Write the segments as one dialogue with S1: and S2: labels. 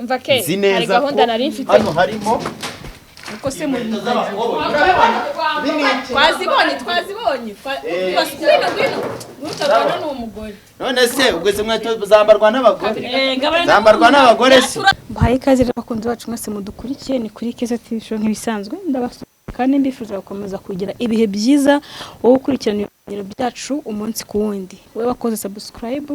S1: Umva ke,
S2: Nzi
S1: hari
S2: neza
S1: gahunda
S2: ko
S1: nari mfite.
S2: Hano harimo
S3: Uko se muri
S2: inkweto z'abakobwa. Urabibona? Ibi ni iki?
S3: Twazibonye, twazibonye. Ngwino, ngwino, ntutabona ni umugore.
S2: None se ubwo izi nkweto zambarwa n'abagore? Zambarwa n'abagore se?
S4: Mbahaye ikaze rero, abakunzi bacu mwese mudukurikiye, ni kuri Keza TV Show nk'ibisanzwe. Ndabasuhuza kandi mbifuza gukomeza kugira ibihe byiza, wowe ukurikirana ibiganiro byacu umunsi ku wundi. Wowe wakoze subscribe,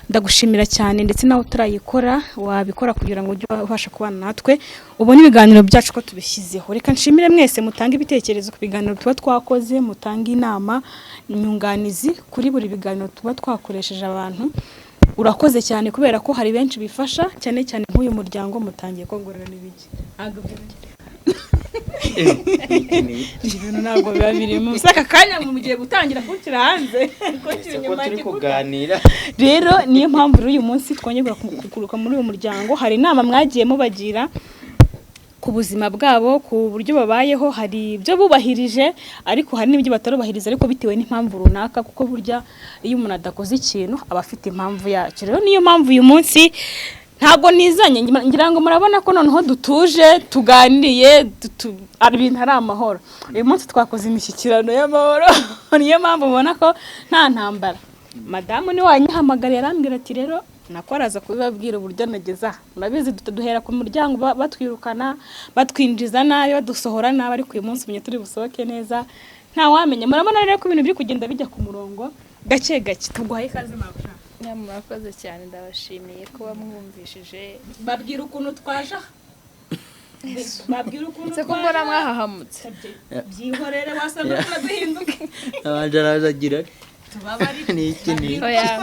S4: ndagushimira cyane, ndetse nawe utarayikora wabikora kugira ngo ujye ubasha kubana natwe, ubone ibiganiro byacu ko tubishyizeho. Reka nshimire mwese mutange ibitekerezo ku biganiro tuba twakoze, mutange inama, inyunganizi kuri buri biganiro tuba twakoresheje abantu. Urakoze cyane kubera ko hari benshi bifasha, cyane cyane nk'uyu muryango mutangiye kongorerana ibiki. Ntabwo ibintu ntabwo biba birimo gusa aka kanya mugiye gutangira kunshyira hanze, kunshyira
S2: Ese ko
S4: inyuma
S2: turi
S4: y'igikuta.
S2: kuganira?
S4: Rero niyo mpamvu rero uyu munsi twongeye kugaruka muri uyu muryango. Hari inama mwagiye mubagira ku buzima bwabo, ku buryo babayeho. Hari ibyo bubahirije, ariko hari n'ibyo batarubahiriza, ariko bitewe n'impamvu runaka, kuko burya iyo umuntu adakoze ikintu aba afite impamvu yacyo. Rero niyo mpamvu uyu munsi ntabwo nizanye, ngira ngo murabona ko noneho dutuje, tuganiriye, ari ibintu ari amahoro. Uyu munsi twakoze imishyikirano y'amahoro, niyo mpamvu mubona ko nta ntambara. Madamu ni wanyihamagariye, arambwira ati rero nako araza kubibabwira uburyo nageze aha. Murabizi, duhera ku muryango batwirukana, batwinjiza nabi, badusohora nabi, ariko uyu munsi umenye turi busohoke neza, ntawamenya. Murabona rero ko ibintu biri kugenda bijya ku murongo gake gake. Tuguhaye ikaze, mabuja.
S1: Ya, murakoze cyane, ndabashimiye kuba mwumvishije.
S4: Babwira ukuntu twaje aha, babwira ukuntu
S1: Se ko mbona mwahahamutse?
S4: Byihorere, wasanga duhinduke.
S2: Abanje araza agira ati,
S4: Tubabarire.
S2: Ni iki ni iki?
S1: Oya.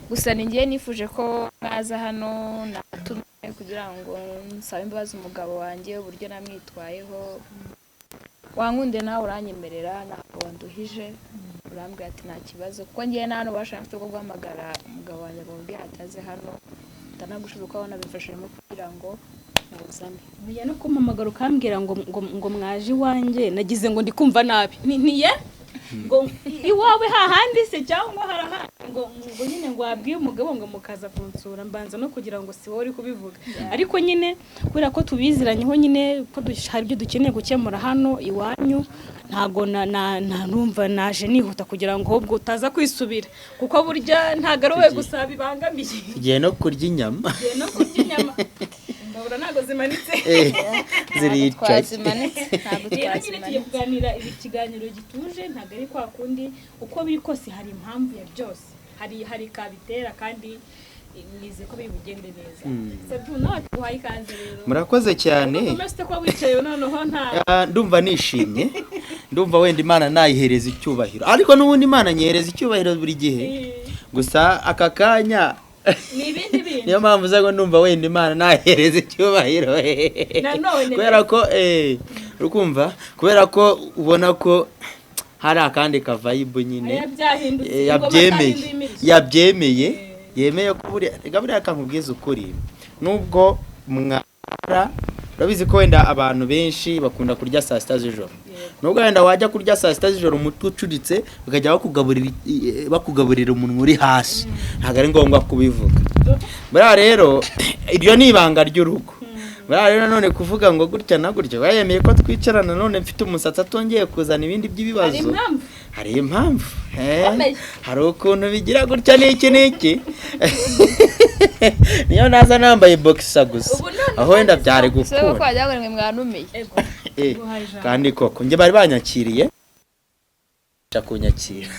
S1: Gusa ni njye nifuje ko mwaza hano, natumye kugira ngo nsabe imbabazi umugabo wanjye uburyo namwitwayeho. Wankunde nawe uranyemerera, ntabwo wanduhije, urambwira ati nta kibazo, kuko ngewe nta n'ububasha mfite bwo guhamagara umugabo wanjye ngo mubwire ataze hano. Ndanagushije uko abona bimfashijemo kugira ngo muzane.
S4: Oya, no kumpamagara ukambwira ngo mwaje iwanjye, nagize ngo ndi kumva nabi. Ni niye ngo iwawe hahandi se cyangwa harahandi? Ngo nyine ngo wabwiye umugabo ngo mukaza kunsura, mbanza no kugira ngo si wowe uri kubivuga. Ariko nyine kubera ko tubiziranyeho nyine, ko hari ibyo dukeneye gukemura hano iwanyu, ntago na numva naje nihuta kugira ngo ahubwo utaza kwisubira, kuko burya ntago ari wowe gusa bibangamiye.
S2: Tugiye no kurya inyama.
S4: Tugiye no kurya inyama, imbabura ntabwo zimanitse.
S2: Ziricaye.
S1: Twazimanitse, ntabwo
S4: Rero nyine tugiye
S1: twazimanitse.
S4: kuganira ibi kiganiro gituje, ntabwo ari kwa kundi. Uko biri kose hari impamvu ya byose, hari kabitera, kandi nize ko biri bugende neza. Sadu, nawe tuguhaye ikaze rero.
S2: Murakoze cyane.
S4: Ukomeze kuba wicaye noneho nta
S2: Ah, ndumva nishimye, ndumva wenda Imana nayihereza icyubahiro, ariko n'ubundi Imana nyihereza icyubahiro buri gihe, gusa aka kanya
S4: Ni ibindi bintu.
S2: niyo mpamvu uza ngo ndumva wenda Imana nayihereza icyubahiro.
S4: Nanone
S2: Kubera ko urukumva, kubera ko ubona ko hari akandi ka vibe nyine.
S4: Aya byahindutse. Ingoma
S2: Yabyemeye.
S4: zahinduye imirishyo.
S2: Yabyemeye, yemeye ko buriya, reka buriya kankubwiza ukuri, nubwo mwara urabizi ko wenda abantu benshi bakunda kurya saa 6 z'ijoro, nubwo wenda wajya kurya saa 6 z'ijoro umutwe ucuritse, bakajya bakugaburira umunwa uri hasi, ntabwo ari ngombwa kubivuga. Buriya rero iryo ni ibanga ry'urugo. Buriya rero nanone kuvuga ngo gutya na gutya, yemeye ko twicarana none mfite umusatsi atongeye kuzana ibindi by'ibibazo.
S4: Hari impamvu.
S2: Hari impamvu.
S1: Ikomeye.
S2: Hari ukuntu bigira gutya n'iki n'iki, niyo naza nambaye boxer gusa,
S4: Ubu none
S2: aho wenda byari
S1: Se ko
S2: gukunda.
S1: wagira ngo nimwe mwanumiye.
S4: Ego. Guhaye ijambo.
S2: Kandi koko njye bari banyakiriye kunyakira.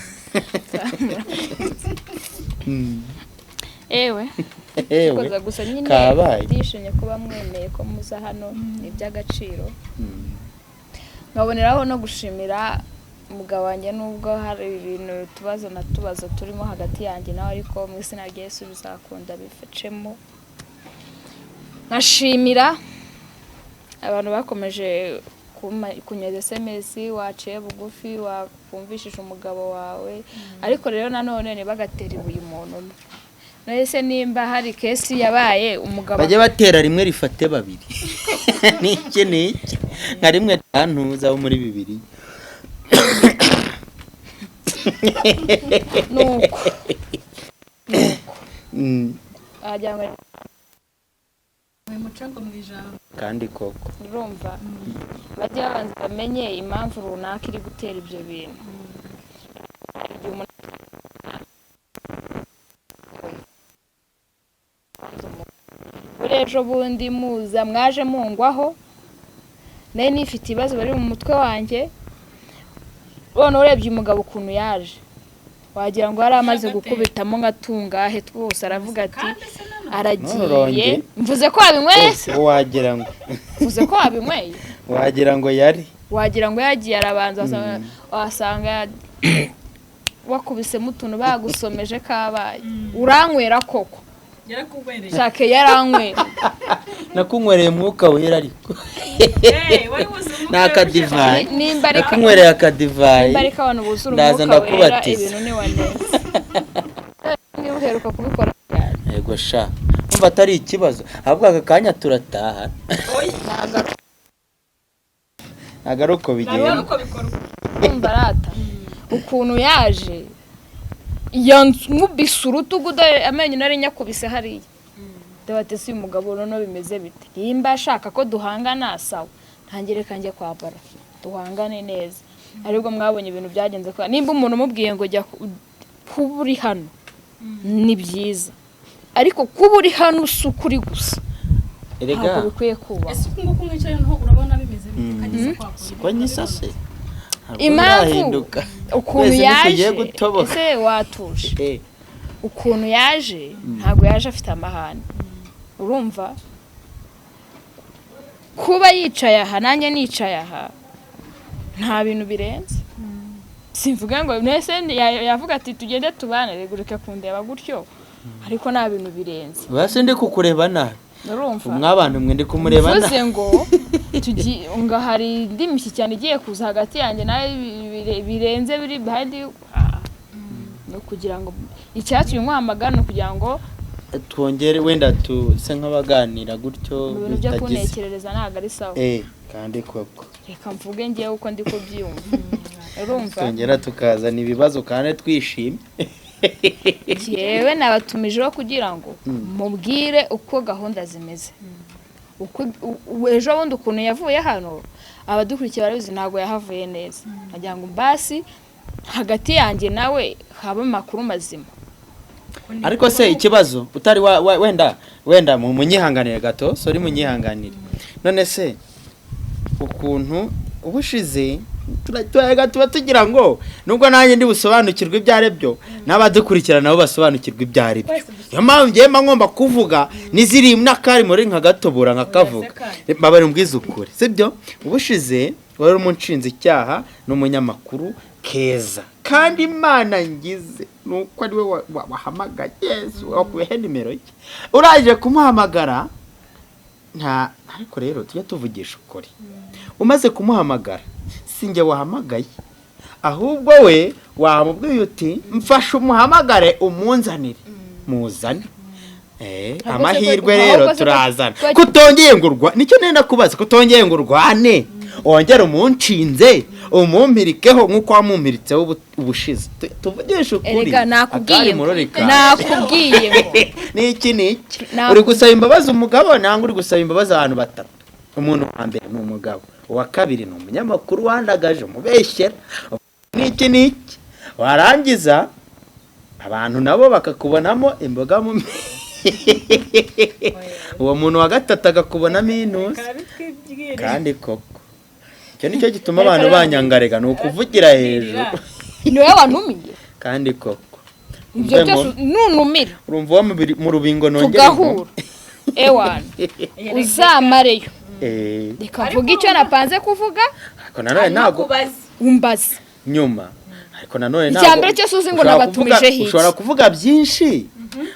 S1: Ewe.
S2: Ewe.
S1: Koza gusa nyine.
S2: Kabaye.
S1: Ndishimye kuba mwemeye ko muza hano, ni iby'agaciro. Nkaboneraho no gushimira umugabo wanjye, nubwo hari ibintu tubazo na tubazo turimo hagati yanjye nawe, ariko mu izina rya Yesu bizakunda bifacemo. Nkashimira abantu bakomeje kunyoza SMS, waciye bugufi, wakumvishije umugabo wawe. Ariko rero nanone ntibagatere ibuye umuntu umwe. None se nimba hari case yabaye, umugabo
S2: Bajye batera rimwe rifate babiri, n'iki n'iki, nka rimwe tantuza wo muri bibiri.
S1: Nuko wagira ngo
S3: Wimuca ngo mu ijambo.
S2: Kandi koko.
S1: Urumva, bajye babanza bamenye impamvu runaka iri gutera ibyo bintu. Hari igihe umuntu, buriya ejo bundi muza mwaje mungwaho, nari nifite ibibazo bari mu mutwe wanjye. None urebye umugabo ukuntu yaje, wagira ngo yari amaze gukubitamo nka tungahe twose, aravuga ati aragiye.
S2: Nturonge.
S1: Mvuze ko wabinyweye se?
S2: Wagira ngo
S1: Mvuze ko wabinyweye?
S2: Wagira ngo yari
S1: Wagira ngo yagiye arabanza, wasanga wakubisemo utuntu bagusomeje kabaye, uranywera koko.
S3: Yarakubereye.
S1: Shake yaranywera.
S2: Nakunywereye umwuka wera ariko.
S3: Eh, wari wuzuye umwuka
S2: Ni akadivayi.
S1: Nimba ariko
S2: Nakunywereye akadivayi.
S1: Nimba ariko abantu buzura
S2: Ndaza
S1: umwuka wera.
S2: ndakubatiza.
S1: Ibintu ni waneza, niba uheruka kubikora ryari?
S2: Yego sha, umva atari ikibazo, ahubwo aka kanya turataha.
S1: Ntabwo
S2: Ntabwo ari uko
S3: Ntabwo ari
S2: bigenda.
S3: uko bikorwa.
S1: Urumva arata ukuntu yaje yankubise urutugu, dore amenyo nari nyakubise hariya. Ndabate si uyu mugabo noneho bimeze bite? Nimba ashaka ko duhangana, sawa, ntangire kanjye kwambara duhangane neza. Aribwo mwabonye ibintu byagenze kwa nimba umuntu umubwiye ngo jya kuba uri hano ni byiza, ariko kuba uri hano si ukuri gusa,
S2: Erega
S1: ntabwo bikwiye kubaho.
S3: Ese uku nguku mwicaye noneho urabona bimeze bite? Kageze kwa kundi.
S2: Siko nyisase. Ntabwo
S1: Impamvu
S2: birahinduka.
S1: ukuntu
S2: Twese
S1: yaje
S2: ntitugiye gutoboka.
S1: Ese watuje?
S2: Eh,
S1: Ukuntu yaje, ntabwo yaje afite amahane. Urumva, kuba yicaye aha nanjye nicaye aha, nta bintu birenze. Simvuga ngo mwese yavuga ati tugende tubane, reka kundeba gutyo, ariko nta bintu birenze.
S2: Basi ndi kukureba nabi.
S1: Urumva?
S2: Mwabantu mwe, ndi kumureba nabi.
S1: Mvuze ngo ngo hari indi mishyikirano igiye kuza hagati yanjye nawe birenze biri behind you. Ah. Ni ukugira ngo icyatumye nkwamagana ni ukugira ngo
S2: Twongere wenda tuse nk'abaganira gutyo.
S1: Mu bintu byo
S2: Bitagize
S1: kuntekerereza ntabwo ari sawa.
S2: Eh, kandi koko.
S1: Reka mvuge ngewe uko ndi kubyumva, urumva?
S2: Twongera tukazana ibibazo kandi twishimye.
S1: Yewe, nabatumijeho kugira ngo mubwire uko gahunda zimeze. Uko ejo bundi ukuntu yavuye hano, abadukurikiye barabizi, ntabwo yahavuye neza. Nkagira ngo basi hagati yanjye nawe habe amakuru mazima.
S2: Ariko se ikibazo utari wenda mu munyihanganire gato, sorry, munyihanganire. None se ukuntu ubushize tuba tugira ngo nubwo nanjye ndi busobanukirwe ibyo ari byo, n'abadukurikira nabo basobanukirwe ibyo ari byo, niyo mpamvu ngewe mba ngomba kuvuga n'iziri n'akari muri nkagatobora nkakavuga. Mbabare mbwize ukuri, sibyo? Ubushize wari umunshinze icyaha n'umunyamakuru Keza, kandi Imana ngize nuko ari we wahamagaye. Yesu, wakuyehe nimero ye? Uraje kumuhamagara nta, ariko rero tujya tuvugisha ukuri. Umaze kumuhamagara, si njye wahamagaye, ahubwo we wamubwiye uti mfashe umuhamagare umunzanire, muzane.
S1: Ahubwo se
S2: Amahirwe
S1: ahubwo
S2: rero
S1: se
S2: turazana kutongeye ngo urwa nicyo nenda kubaza, kutongeye ngo urwane, wongere umunshinze umumpirikeho nk'uko wamumpiritseho ubushize. Tuvugishe ukuri.
S1: Erega nakubwiye
S2: Akari
S1: ngo
S2: murori kawe.
S1: Nakubwiye ngo
S2: Niki niki uri gusaba imbabazi umugabo, nangwa uri gusaba imbabazi abantu batatu? Umuntu wa mbere ni umugabo, uwa kabiri ni umunyamakuru wandagaje umubeshyera niki niki, warangiza abantu nabo bakakubonamo imboga mu uwo muntu wa gatatu agakubonamo intuzi.
S3: Karabitwibwira.
S2: Kandi koko icyo nicyo gituma abantu banyangarega, ni ukuvugira hejuru.
S1: Ni wowe wanumiye.
S2: Kandi koko.
S1: Ibyo
S2: Umve
S1: byose nunumira
S2: urumva uwo mu rubingo nongere
S1: tugahura, ewana, uzamareyo. Reka mvuge icyo napanze kuvuga.
S2: Ariko nanone ntabwo
S3: Kubaza.
S1: Umbaze.
S2: Nyuma, ariko nanone
S1: Icya
S2: ntabwo
S1: mbere cyose uzi ngo
S2: ushobora
S1: nabatumije hirya.
S2: Ushobora kuvuga byinshi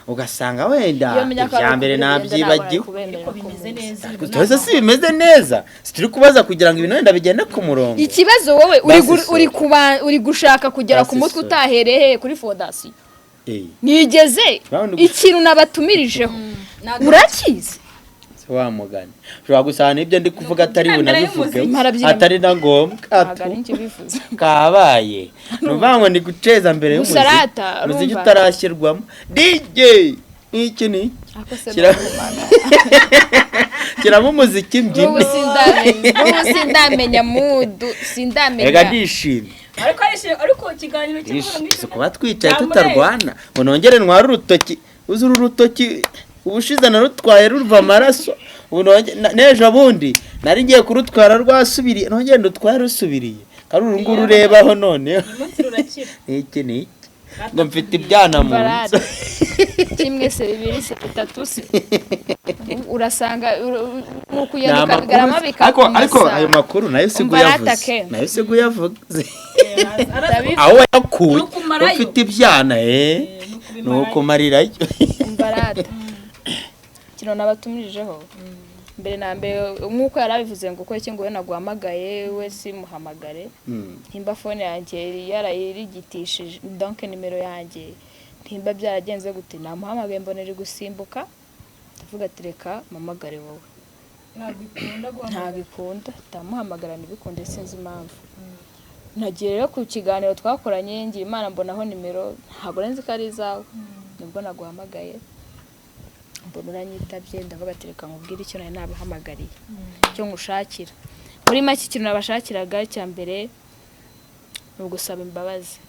S2: ugasanga wenda
S1: Iyo menya ko ari
S2: ibya mbere
S1: ukuri bigenda,
S2: nabyibagiwe.
S1: ntabwo nakubemerera
S3: Ariko bimeze
S1: ko muzi.
S3: neza.
S2: Twese si bimeze neza, si turi kubaza kugira ngo ibintu wenda bigende ku murongo?
S1: Ikibazo wowe uri
S2: Basi sorry.
S1: uri gushaka kugera ku
S2: Basi
S1: mutwe
S2: sorry.
S1: utahereye he kuri fondasiyo. Nigeze
S2: Urabona
S1: ikintu nabatumirijeho urakizi.
S2: Se wa mugani ushobora gusanga ibyo ndi kuvuga atari
S3: Ni ukubyina mbere
S2: bunabivuge,
S3: y'umuziki.
S1: Marabyina.
S2: atari na ngombwa.
S1: Ntabwo ari njye ubivuze.
S2: Kabaye, ni ukuvuga ngo ni guceza mbere
S1: Gusa
S2: y'umuziki,
S1: rata,
S2: umuziki
S1: urumva.
S2: utarashyirwamo DJ n'iki n'iki.
S1: Ako se
S2: Shyira-
S1: n'umwana.
S2: Shyiramo umuziki
S1: N'ubu
S2: mbyine.
S1: N'ubu sindamenya mood, sindamenya.
S2: Reka, ndishimye.
S3: Ariko arishimye, ariko ikiganiro cy'amahoro
S2: Si kuba twicaye tutarwana ngo nongere ntware urutoki. Uzi uru rutoki, ubushize narutwaye ruva amaraso. Ubu n'ejo bundi nari ngiye kurutwara rwasubiriye, nongere ndutware rusubiriye. Kari uru nguru urebaho noneho.
S3: Umunsi rurakira.
S2: Iki ni iki ngo mfite ibyana mu nzu?
S1: Barade. Kimwe se, bibiri se, bitatu se, urasanga ni ukugenda
S2: Ni
S1: ukabigarama.
S2: amakuru, ariko
S1: Bikakumasa.
S2: ayo makuru nayo si
S1: Umva
S2: uyavuze.
S1: aratake.
S2: Nayo si uyavuze.
S1: Ndabivuze.
S2: Aho wayakuye?
S3: Ni ukumarayo.
S2: Ufite ibyana, ni ukumarirayo.
S1: Umva rata, ikintu nabatumirijeho mbere na mbere, nk'uko yari abivuze ngo uko iki, ngo we naguhamagaye, we simuhamagare. Ntimba phone yanjye yarayirigitishije, donc nimero yanjye ntimba byaragenze gute, namuhamagaye mbona iri gusimbuka, ndavuga ati reka mpamagare wowe.
S3: Ntabwo ikunda guhamagara.
S1: Ntabwo ikunda, ndamuhamagara ntibikunde, sinzi impamvu. Nagiye rero ku kiganiro twakoranye, ngira Imana mbonaho nimero, ntabwo nzi ko ari izawe, nibwo naguhamagaye mbona uranyitabye, ndavuga ati reka nkubwire icyo nari nabahamagariye, icyo ngushakira. Muri make, ikintu nabashakiraga cya mbere ni ugusaba imbabazi.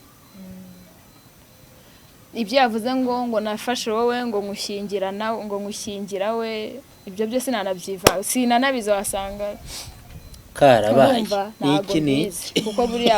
S1: Ibyo yavuze ngo nafashe wowe, ngo nkushyingira nawe, ngo nkushyingira we, ibyo byose nanabyiva, sinanabizi, wasanga
S2: Karabaye.
S1: urumva ntabwo
S2: Iki ni
S1: mbizi, kuko buriya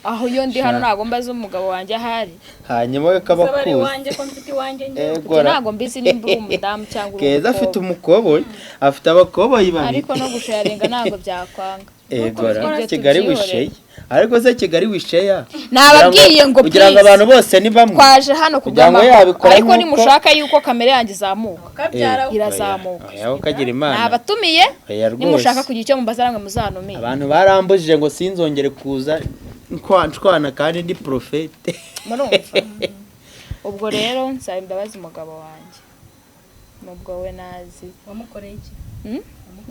S1: aho iyo ndi hano ntabwo mbaza umugabo wanjye ahari.
S2: Hanyuma we kaba
S3: Saba ari
S2: kuzi.
S3: iwanjye, ko mfite iwanjye njye.
S2: Ego ra.
S1: Ntabwo mbizi nimba uri umudamu cyangwa uri
S2: Keza afite
S1: umukobwa.
S2: umukoboyi, afite abakoboyi babiri.
S1: Ariko no gusharinga ntabwo byakwanga.
S2: Ego ra.
S1: Ibyo
S2: Kigali
S1: tubyihorere.
S2: wisheye, ariko se Kigali wisheya?
S1: Nababwiye ngo
S2: Kugira ngo
S1: please.
S2: abantu bose ni bamwe.
S1: Twaje hano
S2: Kugira ngo
S1: kubw'amahoro,
S2: yabikora
S1: ariko
S2: nk'uko-
S1: nimushaka yuko kamere yanjye izamuka,
S3: Kabyara.
S1: irazamuka.
S2: Oya, ukagira Imana.
S1: Nabatumiye.
S2: Oya rwose.
S1: Nimushaka kugira icyo mumbaza namwe muzantumire.
S2: Abantu barambujije ngo sinzongere kuza nshwana kandi ndi prophète.
S1: Murumva, ubwo rero nsaba imbabazi umugabo wanjye, nubwo we nazi.
S3: Wamukoreye iki?
S1: Hmm?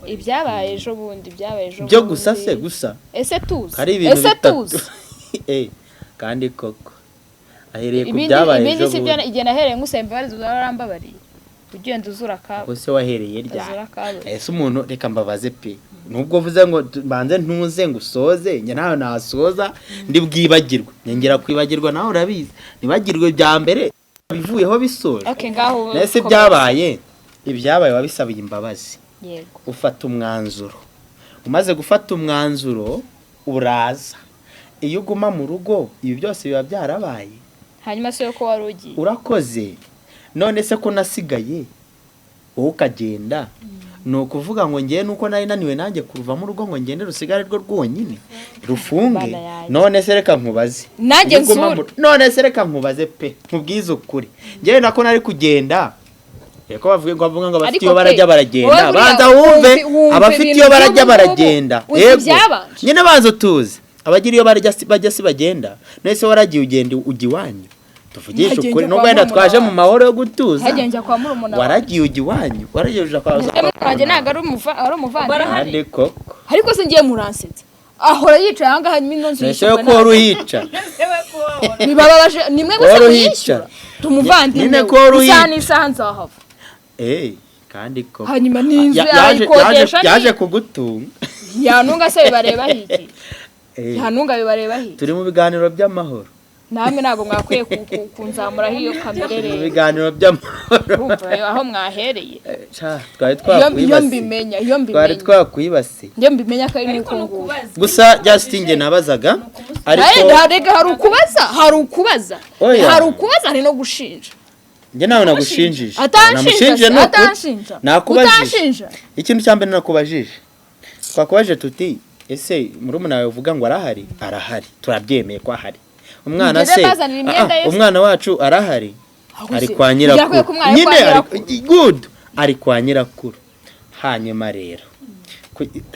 S1: Ibyabaye ejo bundi, ibyabaye ejo
S2: Byo gusa
S1: bundi.
S2: se gusa?
S1: Ese tuzi?
S2: Hari ibintu
S1: Ese
S2: bitatu.
S1: tuzi?
S2: Kandi koko ahereye ku
S1: Ibindi,
S2: byabaye
S1: ibindi
S2: ejo
S1: si byo.
S2: bundi.
S1: Igihe nahereye ngusaba imbabazi warambabariye, ugenda uzura akabo.
S2: Ubwo se wahereye ryari?
S1: Uzura akabo.
S2: Ese umuntu, reka mbabaze pe, nubwo uvuze ngo mbanze ntuze ngo usoze, njye nawe nasoza ndi bwibagirwe, nyongera kwibagirwa, nawe urabizi, nibagirwe bya mbere bivuyeho bisoje.
S1: Okay, ngaho
S2: Nese
S1: komeza.
S2: byabaye, ibyabaye wabisabiye imbabazi?
S1: Yego.
S2: Ufata umwanzuro, umaze gufata umwanzuro uraza. Iyo uguma mu rugo ibi byose biba byarabaye?
S1: Hanyuma se ko wari ugiye?
S2: Urakoze. None se ko nasigaye wowe ukagenda, ni ukuvuga ngo ngewe nuko nari naniwe nanjye kuruvamo urugo ngo ngende rusigare rwo rwonyine rufunge?
S1: Bana yanjye.
S2: None se reka nkubaze.
S1: Nanjye
S2: Iyo uguma
S1: nsure.
S2: None se reka nkubaze pe, nkubwize ukuri, ngewe nako nari kugenda. Ko bavuga ngo abafite
S1: Ariko
S2: iyo barajya
S1: pe,
S2: baragenda.
S1: wowe buriya
S2: Banza wumve.
S1: wumva
S2: Abafite
S1: ibintu
S2: iyo barajya
S1: by'ubu ngubu,
S2: baragenda.
S1: uzi
S2: Yego.
S1: ibyabanje?
S2: Nyine banza utuze. Abagira iyo barajya bajya si bagenda? None se waragiye ugenda ujya iwanyu? Tuvugishe
S1: Nagenda
S2: ukuri,
S1: kwa
S2: nubwo wenda
S1: murumuna
S2: twaje mu
S1: wanjye.
S2: mahoro yo gutuza.
S1: Hagiye njya kwa murumuna wanjye.
S2: Waragiye ujya iwanyu, waragiye uja kwa
S1: Murumuna wanjye ntabwo ari umuvandimwe.
S2: Kandi koko.
S1: Ariko se ngiye muransetsa, ahora yicaye ahangaha, hanyuma ino nzu
S2: Nese
S1: yishyurwa
S2: ko wari uhica?
S1: Bibababaje nimwe gusa
S2: Wari uhica.
S1: muyishyura tumuvandimwe.
S2: Nyine ko wari uhica.
S1: Isaha n'isaha nzahava.
S2: Kandi koko.
S1: Hanyuma n'inzu yayikodesha
S2: Yaje kugutunga.
S1: Yantunga se bibareba hiki?
S2: Eh,
S1: Yantunga bibareba hiki?
S2: Turi mu biganiro by'amahoro.
S1: Namwe ntabwo mwakwiye kunzamuraho iyo kamere.
S2: Turi mu
S1: Rero
S2: biganiro by'amahoro.
S1: urumva aho mwahereye.
S2: Ca, twari
S1: Iyo
S2: twakwibasiye.
S1: mbimenya, iyo
S2: Twari
S1: mbimenya,
S2: twakwibasiye.
S1: iyo mbimenya ko ari
S3: Ariko
S1: nuko
S3: ni
S1: nguko.
S3: ukubaza.
S2: Gusa Justin, njye nabazaga, ariko
S1: Rega hari ukubaza, hari ukubaza,
S2: Oya.
S1: hari ukubaza, hari no gushinja.
S2: Njye nawe nagushinjije.
S1: Atanshinja
S2: Namushinje
S1: se,
S2: ni ukuri.
S1: atanshinja.
S2: Nakubajije.
S1: Utanshinja.
S2: Ikintu cya mbere nakubajije, twakubajije tuti ese murumuna wawe uvuga ngo arahari, arahari, turabyemeye ko ahari. Umwana
S1: Ngeze
S2: se
S1: mbazanira imyenda ye se.
S2: Umwana wacu arahari?
S1: Ahubwo
S2: Ari
S1: se,
S2: kwa
S1: birakwiye
S2: nyirakuru.
S1: ko umwana ari
S2: Nyine
S1: kwa
S2: ari
S1: nyirakuru.
S2: good, ari kwa nyirakuru. Hanyuma rero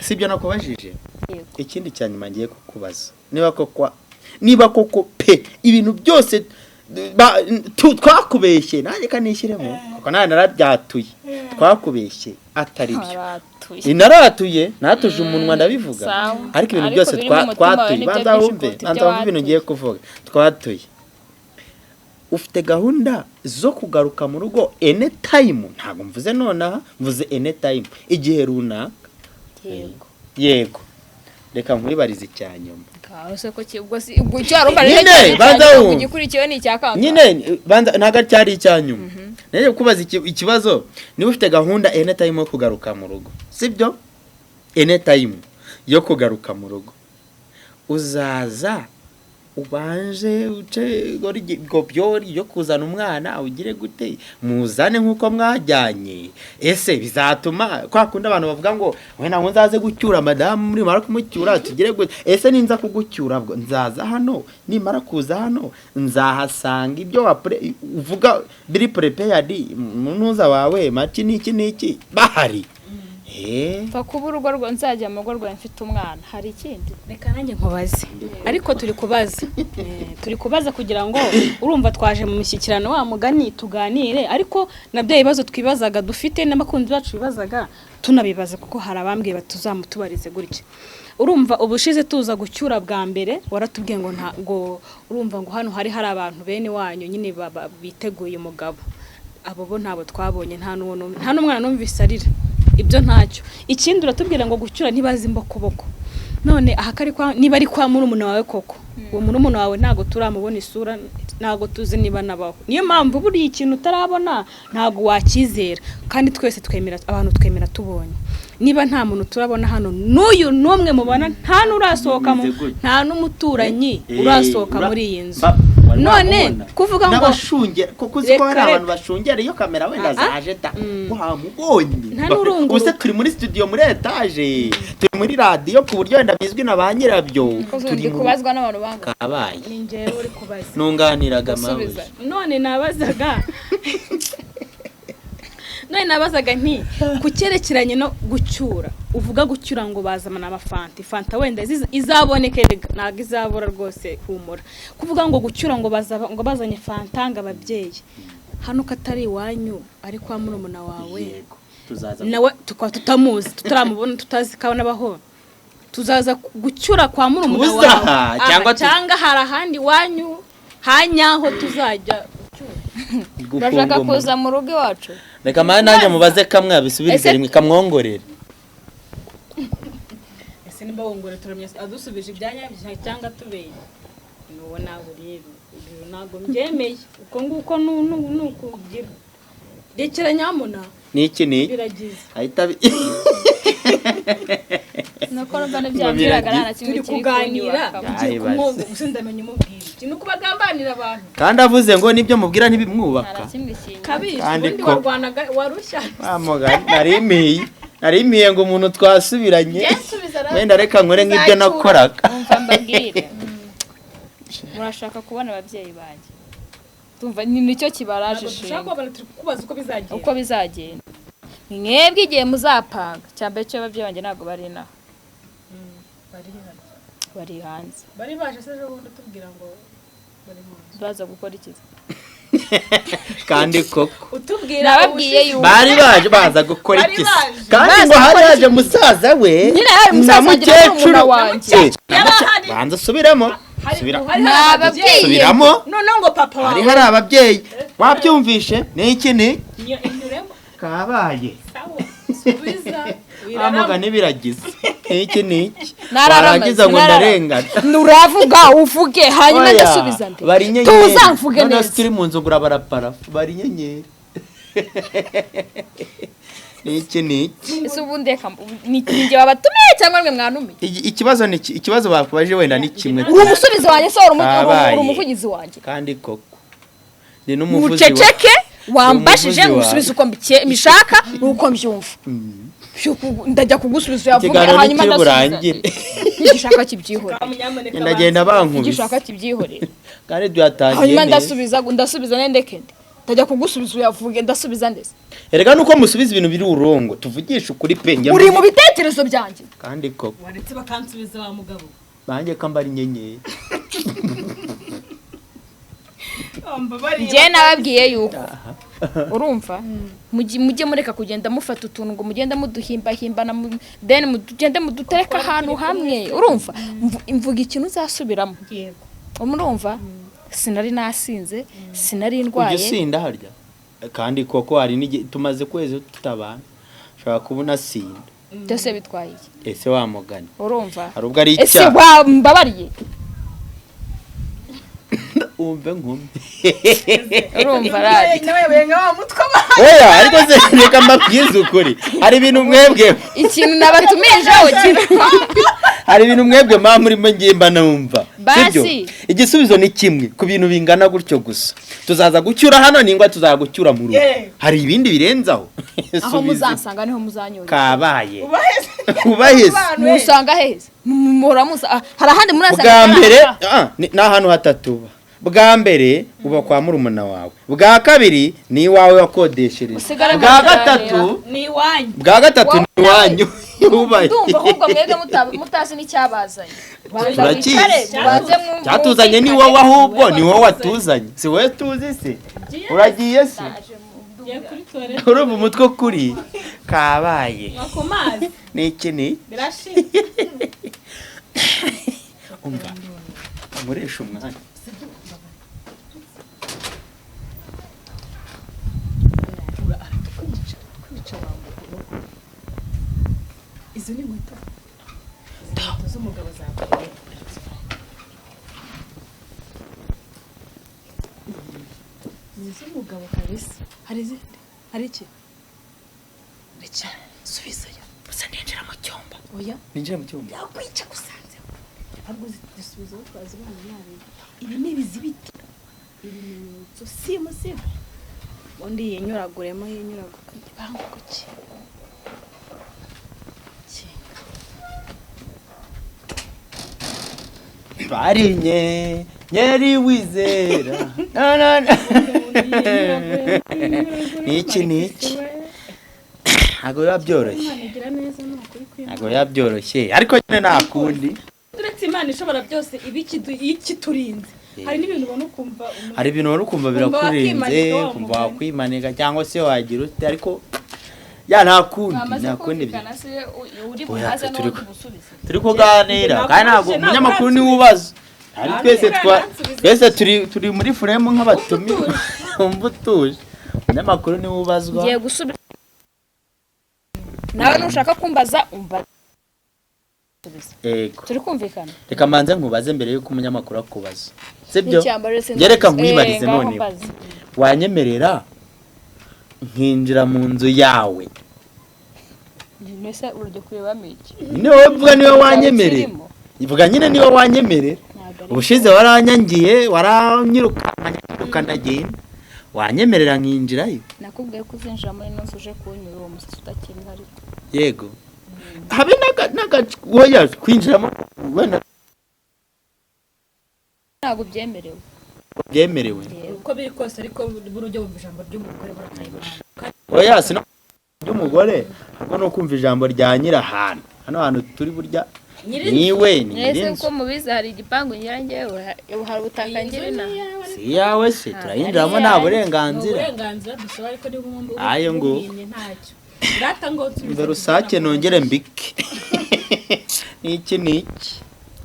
S2: sibyo nakubajije?
S1: Yego.
S2: Ikindi cya nyuma ngiye kukubaza, niba koko pe ibintu byose twakubeshye, nanjye kanishyiremo kuko nanjye narabyatuye, twakubeshye atari byo.
S1: Haratuye.
S2: Naratuye, natuje umunwa ndabivuga.
S1: Sawa.
S2: Ariko ibintu
S1: Ariko
S2: byose
S1: biri mu mutima wawe
S2: twatuye,
S1: nibyo
S2: banza
S1: byinshi
S2: wumve,
S1: kuruta
S2: banza
S1: ibyo
S2: wumve ibintu
S1: watuye.
S2: ngiye kuvuga. Twatuye. Ufite gahunda zo kugaruka mu rugo anytime? Ntabwo mvuze nonaha, mvuze anytime, igihe runaka.
S1: Yego.
S2: Yego. Reka nkwibarize icya nyuma.
S1: Ngaho se ko ubwo si ubwo icyo wari umbarije
S2: Nyine,
S1: cyane
S2: banza
S1: cyane,
S2: wumve.
S1: Igikurikiyeho ni icya kangahe?
S2: Nyine banza, ntabwo cyari icya nyuma. Nagiye kubaza ikibazo, niba ufite gahunda anytime yo kugaruka mu rugo, sibyo? Anytime yo kugaruka mu rugo, uzaza ubanje uce gobyori yo kuzana umwana, ugire gute, muzane nk'uko mwajyanye? Ese bizatuma kwa kundi abantu bavuga ngo wenda ngo nzaze gucyura madamu, nimara kumucyura tugire gute? Ese ninza kugucyura, bwo nzaza hano, nimara kuza hano nzahasanga ibyo uvuga biri prepared mu ntuza wawe, maki n'iki n'iki bahari?
S1: Pfa kuba urugo rwa nzajya mu rugo rwawe mfite umwana, hari ikindi?
S4: Reka nanjye nkubaze, ariko turi kubaza, turi kubaza kugira ngo, urumva, twaje mu mishyikirano wa mugani tuganire, ariko na bya bibazo twibazaga dufite n'abakunzi bacu bibazaga tunabibaza, kuko hari abambwiye batuzamutubarize gutya. Urumva, ubushize tuza gucyura bwa mbere, waratubwiye ngo ntabwo, urumva, ngo hano hari abantu bene wanyu nyine biteguye umugabo. Abo bo ntabwo twabonye, nta n'uwo nta n'umwana numvise arira. Ibyo ntacyo. Ikindi, uratubwira ngo gucyura ntibazi imbokoboko. None aha kari kwa, niba ari kwa murumuna wawe koko, uwo murumuna wawe ntabwo turamubona isura, ntabwo tuzi niba nabaho. Niyo mpamvu buriya ikintu utarabona ntabwo wakizera, kandi twese twemera abantu, twemera tubonye. Niba nta muntu turabona hano n'uyu n'umwe mubona, nta n'urasohoka
S2: Bimeze gutya.
S4: nta n'umuturanyi urasohoka muri iyi nzu.
S2: Wari
S4: None
S2: wamubona?
S4: kuvuga ngo
S2: N'abashungera, kuko uzi ko hari
S4: Reka,
S2: abantu bashungera iyo kamera wenda
S4: Ah, ah.
S2: zaje ta wamubonye.
S4: Nta n'urunguruka.
S2: Ubuse turi muri studio, muri etaje, turi muri radiyo, ku buryo wenda bizwi na ba nyirabyo. Turi
S1: Ndi
S2: mu
S1: kubazwa n'abantu banga
S2: kabaye.
S4: Ni njyewe uri kubaza.
S2: Nunganiraga.
S1: Gusubiza.
S2: Mabuja.
S4: None nabazaga nti ku cyerekeranye no gucyura, uvuga gucyura ngo bazamana amafanta, fanta wenda izaboneke, rega ntabwo izabura rwose, humura. Kuvuga ngo gucyura ngo bazaba ngo bazanye fanta, ngo ababyeyi hano, ko atari iwanyu, ari kwa murumuna wawe.
S2: Yego, tuzaza.
S4: Nawe tukaba tutamuzi, tutaramubona, tutazi ko nabaho, tuzaza gucyura kwa murumuna
S2: Tuza,
S4: wawe aha,
S2: cyangwa
S4: cyangwa hari ahandi iwanyu hanyaho tuzajya?
S1: Urashaka
S2: Gufunga
S1: kuza mu rugo iwacu?
S2: Reka mara nanjye mubaze kamwe abisubirize rimwe, kamwongorere.
S4: Ese nimba wongora, turamenya adusubije ibyanya cyangwa tubeye nuwo? Nawe rero ibyo ntabwo mbyemeye, uko nguko ni ukugira rekera nyamuna.
S2: Niki ni
S4: Biragize.
S2: Ahita
S1: Nuko numva ntibyambwiraga nta na kimwe
S4: Turi
S1: kiri
S4: kuganira.
S1: kunyubaka.
S4: Ugiye
S2: Ayibaze.
S4: kumwumva gusa, ndamenya umubwira ikintu uko bagambanira abantu.
S2: Kandi avuze ngo nibyo mubwira
S1: Nta
S2: ntibimwubaka.
S1: na kimwe kinyubaka.
S4: Kabiri.
S2: Kandi
S4: Ubundi warwanaga warushya.
S2: Wa nari mpiye ngo umuntu twasubiranye wenda reka nkore nk'ibyo nakoraga.
S1: Umva mbabwire, murashaka kubona ababyeyi banjye? Tumva ni nicyo kibaraje
S4: Ntabwo dushaka
S1: ishinga.
S4: kubabona, turi kukubaza uko bizagenda.
S1: Uko bizagenda, mwebwe igihe muzapanga, cya mbere cyo ababyeyi banjye ntabwo bari inaha.
S4: Bari hano.
S1: Bari hanze.
S4: Bari baje se ejo bundi, tubwira ngo bari mu nzu.
S1: Baza gukora iki?
S2: Kandi koko
S4: Utubwira
S1: Nababwiye
S4: ubushize.
S1: yuko
S2: bari baje baza gukora
S4: Bari
S2: iki se?
S4: baje.
S2: Kandi
S1: Baza
S2: ngo hari
S1: gukora
S2: haje musaza we
S1: Nyine hari
S2: na
S1: musaza wanjye na
S2: mukecuru.
S1: murumuna wanjye.
S4: Yari ahari.
S2: Banza usubiremo.
S4: Hari
S2: Subira.
S4: hari hari
S1: Nababwiye.
S2: Subiramo.
S4: Noneho ngo papa
S2: Hari
S4: wawe
S2: hari ababyeyi, wabyumvishe? Ni iki ni
S4: Inyuremo.
S2: Kabaye.
S4: Sawa, subiza.
S2: Amugani biragize iki ni iki?
S1: Nararama,
S2: Warangiza ngo
S1: sinararama.
S2: ndarengana.
S1: Uravuga uvuge, hanyuma
S2: Oya,
S1: ndasubiza nde?
S2: bari inyenyeri.
S1: Tuza mvuge
S2: Noneho
S1: neza.
S2: turi mu nzu ngura baraparafu, bari inyenyeri. Ni iki ni iki?
S1: Ese ubundi reka ni njye wabatumiye cyangwa mwe mwanumiye?
S2: Ikibazo ni ikibazo bakubaje wenda ni kimwe.
S1: Uri umusubizi wanjye se?
S2: Kabaye.
S1: Uri umuvugizi wanjye?
S2: Kandi koko ni n'umuvuzi wa
S1: Muceceke, wambashije
S2: Umuvuzi wawe.
S1: ngusubize uko mbishaka nuko mbyumva. Ndajya kugusubiza uyavuge,
S2: Ikiganiro
S1: hanyuma
S2: ntikiri
S1: ndasubiza.
S2: burangire.
S1: Nigishaka kibyihorere.
S4: Munyamuneka.
S2: Ndagenda bankubise.
S1: Igishaka kibyihorere.
S2: Kandi duyatangiye
S1: Hanyuma
S2: neza.
S1: ndasubiza nendeke nde? Ndajya kugusubiza uyavuge, ndasubiza ndetse.
S2: Erega nuko musubiza ibintu biri urongo, tuvugishe ukuri pe, njya
S1: Uri mu bitekerezo byanjye.
S2: Kandi koko.
S4: Waretse bakansubiza wa mugabo.
S2: Nanjye ko mbara inyenyeri.
S1: Njye nababwiye yuko, urumva, mujye mureka kugenda mufata utuntu ngo mugende muduhimbahimbana, then mugende mudutereka ahantu hamwe. Urumva, mvuga ikintu uzasubiramo.
S4: Yego.
S1: Murumva. Sinari nasinze, sinari
S2: Ujya
S1: ndwaye.
S2: usinda harya? Kandi koko hari n'igihe tumaze kwezi tutabana, ushobora kuba unasinda.
S1: Byose bitwaye iki?
S2: Ese wamugani
S1: Urumva?
S2: hari ubwo ari
S1: Ese
S2: icyaha?
S1: wambabariye?
S2: Umve nkumve.
S1: Urumva radi?
S3: Nawe benga wa mutwe.
S2: Oya, ariko se reka mbabwize ukuri, hari ibintu mwebwe
S1: Ikintu nabatumijeho kintu.
S2: Hari ibintu mwebwe mwa murimo ngimba numva.
S1: Basi.
S2: Sibyo? Igisubizo ni kimwe ku bintu bingana gutyo gusa: tuzaza gucyura hano ningwa tuzagucyura mu rugo.
S3: Yeah.
S2: Hari ibindi birenzaho?
S1: Aho
S2: Subiza.
S1: muzansanga niho muzanyura.
S2: Kabaye.
S3: Ubaheze.
S2: Ubaheze.
S1: Musanga heza muhora musa hari ahandi murasanga?
S2: Bwa mbere ni ahantu hatatu uba. Bwa mbere uba kwa murumuna wawe, bwa kabiri ni iwawe wakodeshereza,
S1: Usigare
S2: bwa
S1: mukiganira.
S2: gatatu
S4: Ni iwanyu.
S2: Bwa gatatu ni iwanyu ubaye.
S1: Ndumva ahubwo mwebwe mutazi n'icyabazanye.
S2: Turakizi.
S1: Wicare, mubanze
S2: Cyatuzanye ni wowe, ahubwo ni wowe watuzanye, si wowe tuzi se. Uragiye se?
S4: Ngiye kuri toilette.
S2: Urumva umutwe kuri kabaye.
S4: Ku mazi.
S2: Ni iki ni?
S4: Birashira.
S2: Umva, nkoresha umwanya.
S4: Kwica wa. Izo ni inkweto. Inkweto z'umugabo zawe. Ni iz'umugabo kabisa. Hari izindi? Hari iki? Rekera. Subizayo.
S2: Gusa ninjira mu cyumba.
S4: Oya.
S2: Ninjira mu cyumba.
S4: Yakwica gusanze. Ahubwo zisubizaho twazibana nabi. Ibi ni ibizibiti. Ibimenyetso simusiga. Undi yinyuraguremo, yinyuragura. Igipangu kuki? Kinga.
S2: Barinye nyeri wizera na na na. Ni iki ni iki? Ntabwo biba byoroshye.
S4: Imana igira neza, ni ukuri kw'Imana.
S2: Ntabwo biba byoroshye, ariko nyine nta kundi.
S4: Uretse Imana ishobora byose iba ikiturinze. Hari n'ibintu ubona ukumva
S2: Hari ibintu wari ukumva
S4: Ukumva
S2: birakurenze.
S4: wakimanika wa
S2: Ukumva
S4: mugani.
S2: wakwimanika cyangwa se wagira ute, ariko ya nta kundi.
S1: Mwamaze
S2: Nta kundi.
S1: kumvikana se uri
S2: Oya,
S1: buhaze
S2: turi
S1: n'undi busubize?
S2: Turi kuganira
S4: Njye
S2: kandi ntabwo
S4: nakubajije,
S2: umunyamakuru
S4: ntabwo
S2: niwe ubaza. Hari twese twa
S4: Ntabwo.
S2: Twese turi muri frame nk'abatumirwa. Umva utuje, umunyamakuru niwe ubazwa.
S1: Ngiye gusubiza nawe, nushaka kumbaza umbaza.
S2: Yego.
S1: Turi kumvikana?
S2: Reka mbanze nkubaze mbere yuko umunyamakuru akubaza, sibyo?
S1: N'icyambaro se?
S2: Njye reka nkwibarize.
S1: Ngaho
S2: Noneho
S1: mbaza.
S2: wanyemerera nkinjira mu nzu yawe?
S1: Mbese urujya kurebamo iki?
S2: Nyine wowe vuga niwe wanyemerera.
S1: Kirimo.
S2: Vuga nyine niwe wanyemerera.
S1: Ntabwo ari
S2: Ubushize waranyangiye, waranyirukana agenda. Wanyemerera nkinjirayo?
S1: Nakubwiye ko uzinjira muri ino nzu uje kunyura uwo musatsi utakiriho, ariko
S2: Yego, habe n'aga oya kwinjiramo wenda.
S1: Ntabwo byemerewe.
S2: Byemerewe.
S4: Uko biri kose ariko buri ujya wumva ijambo ry'umugore burakayimana.
S2: Oya, sino ry'umugore, ahubwo ni ukumva ijambo rya nyirahantu. Hano hantu turi burya niwe ni
S1: Mwese
S2: nyir'inzu.
S1: uko mubizi, hari igipangu ngira njyewe, hari ubutaka ngira inaha.
S2: Si iyawe se? Turayinjiramo nta
S4: Ni
S2: burenganzira.
S4: uburenganzira dusaba, ariko niba ubundi
S2: Ayo ngo.
S4: ubimye ntacyo. Rata ngo nsubize.
S2: Mbe rusake nongere mbike niki niki.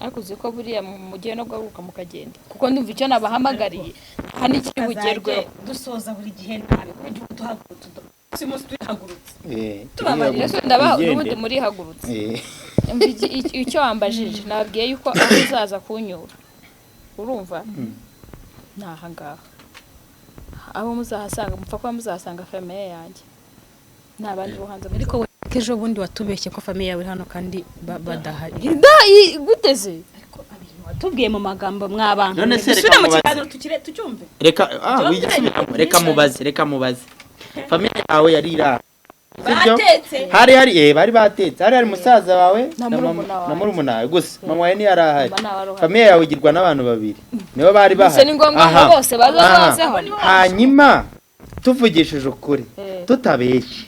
S1: Ariko uzi ko buriya mugiye no guhaguruka mukagenda, kuko ndumva icyo nabahamagariye nta n'ikiri bugerweho.
S4: Dusoza buri gihe nabi ujya duhagurutse, si umunsi tuhagurutse.
S1: Tubabarire se, ndabaha n'ubundi murihagurutse. Umva icyo wambajije, nababwiye yuko aho uzaza kunyura, urumva, ni aha ngaha. Abo muzahasanga, mupfa kuba muzahasanga famille yanjye, nta bandi bo hanze.
S4: Ariko we ejo bundi watubeshye ko famille yawe iri hano kandi badahari.
S1: Da guteze.
S4: Watubwiye mu magambo mw'abantu.
S2: None se reka
S4: Dusubire mu
S2: mubaze.
S4: kiganiro tukire tucyumve.
S2: Reka wigisubiramo, reka mubaze, reka mubaze. Famille yawe yari iri aha, sibyo?
S4: Batetse.
S2: Hari bari batetse, hari musaza wawe
S1: Na
S2: na
S1: murumuna
S2: na
S1: wanjye.
S2: murumuna wawe gusa. Mama wawe ntiyari ahari.
S1: Mama ntawe wari uhari.
S2: Famille yawe igirwa n'abantu babiri, nibo bari
S1: Gusa
S2: bahari.
S1: ni ngombwa ngo
S2: Aha.
S1: bose baze
S2: Aha.
S1: baze hano.
S2: Hanyuma tuvugishije ukuri, tutabeshye,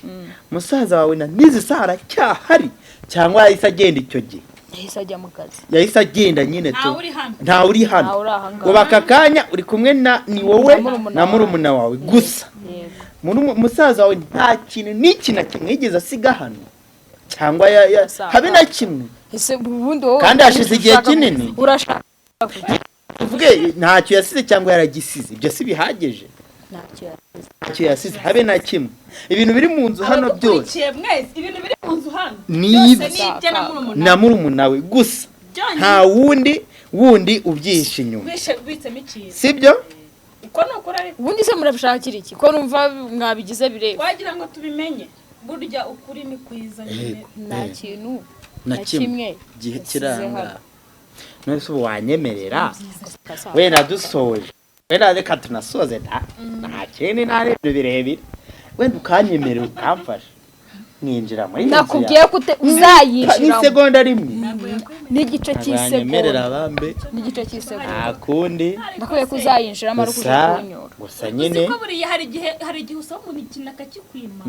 S2: musaza wawe na n'izi saha aracyahari cyangwa yahise agenda icyo gihe?
S1: Yahise ajya mu kazi.
S2: Yahise agenda nyine tu.
S4: Ntawe uri hano.
S2: Ntawe uri hano.
S1: Ntawe uri aha ngaha.
S2: Ubu aka kanya uri kumwe na ni wowe
S1: Na murumuna
S2: na murumuna wawe gusa.
S1: Yego.
S2: Musaza wawe nta kintu n'iki na kimwe yigeze asiga hano cyangwa
S1: Asanga.
S2: habe na kimwe?
S1: Ese ubundi wowe
S2: Kandi hashize igihe
S1: ushaka
S2: kinini.
S1: Urashaka
S2: Tuvuge ntacyo yasize cyangwa yaragisize, ibyo si bihagije?
S1: Ntacyo yasize.
S2: Ntacyo yasize habe na kimwe. Ibintu biri mu nzu hano byose
S3: Abadukurikiye mwese, ibintu biri mu nzu hano
S2: Ni
S3: byose
S2: ibye.
S3: ni ibye na murumuna.
S2: Na murumuna we gusa.
S3: Byonyine.
S2: Nta wundi ubyihishe inyuma.
S3: Ubitsemo ikintu.
S2: Sibyo?
S3: Uko ni ukuri ariko.
S1: Ubundi se murabishakira iki ko numva mwabigize bireba?
S3: Wagira ngo tubimenye, burya ukuri ni kwiza nyine.
S2: Yego.
S1: Nta kintu
S2: na
S1: na
S2: kimwe
S1: kimwe
S2: gihe
S1: yasize
S2: kiranga.
S1: hano.
S2: None se ubu wanyemerera, wenda dusoje, wenda reka tunasoze, nta kindi, nta n'ibintu birebire, wenda ukanyemerera ukamfasha nkinjira muri iyi nzu
S1: Nakubwiye
S2: yawe?
S1: ko uzayinjiramo.
S2: N'isegonda rimwe.
S1: N'igice
S2: Ntabwo yanyemerera
S1: cy'isegonda.
S2: bambe.
S1: N'igice cy'isegonda.
S2: Nta kundi.
S1: Nakubwiye ko uzayinjiramo ari
S2: Gusa
S1: ukuja kunyura.
S2: Gusa nyine
S3: Uzi ko buriya hari igihe usaba umuntu ikintu akakikwima,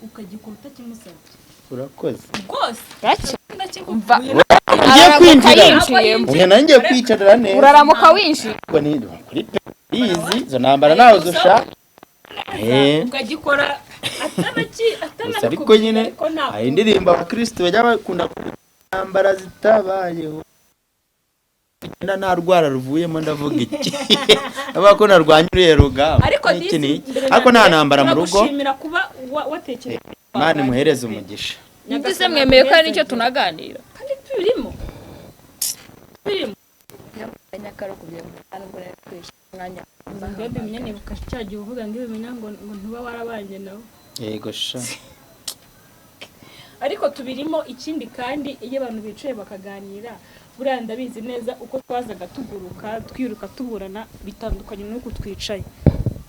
S3: ukagikora utakimusabye.
S2: Urakoze.
S3: Rwose.
S1: Gake.
S3: Ndakikubwira.
S2: Ugiye
S1: Uraramuka
S2: kwinjira.
S1: yinjiyemo.
S2: Ubu nanjye ngiye kwicarira neza.
S1: Uraramuka winjiye.
S2: Ubwo ni kuri pe izi izo ntambara nawe zushaka.
S3: Ukagikora atanaki
S2: Gusa ariko nyine
S3: atanabikubwira, ariko nta
S2: hari indirimbo abakristo bajya bakunda kuririmba, intambara zitabayeho. Kugenda nta rwara ruvuyemo, ndavuga iki? Avuga ko narwanya uriya rugamba
S3: Ariko
S2: n'iki
S3: disi
S2: n'iki.
S3: mbere na
S2: Ariko nta
S3: mbere,
S2: ntambara mu rugo.
S3: turagushimira kuba watekereje.
S2: Imana imuhereze umugisha.
S1: Ndetse mwemeye ko hari n'icyo tunaganira.
S3: Kandi turimo turimo.
S1: Nyakaro kugira ngo nubwo nari kwishyura umwanya.
S3: Ngo bimenya, nibuka cya gihe uvuga ngo ibimenya ngo ntuba warabanye nawe.
S2: Yego sha.
S3: Ariko tubirimo. Ikindi kandi, iyo abantu bicaye bakaganira, buriya ndabizi neza uko twazaga tuguruka, twiruka, tuburana, bitandukanye n'uko twicaye.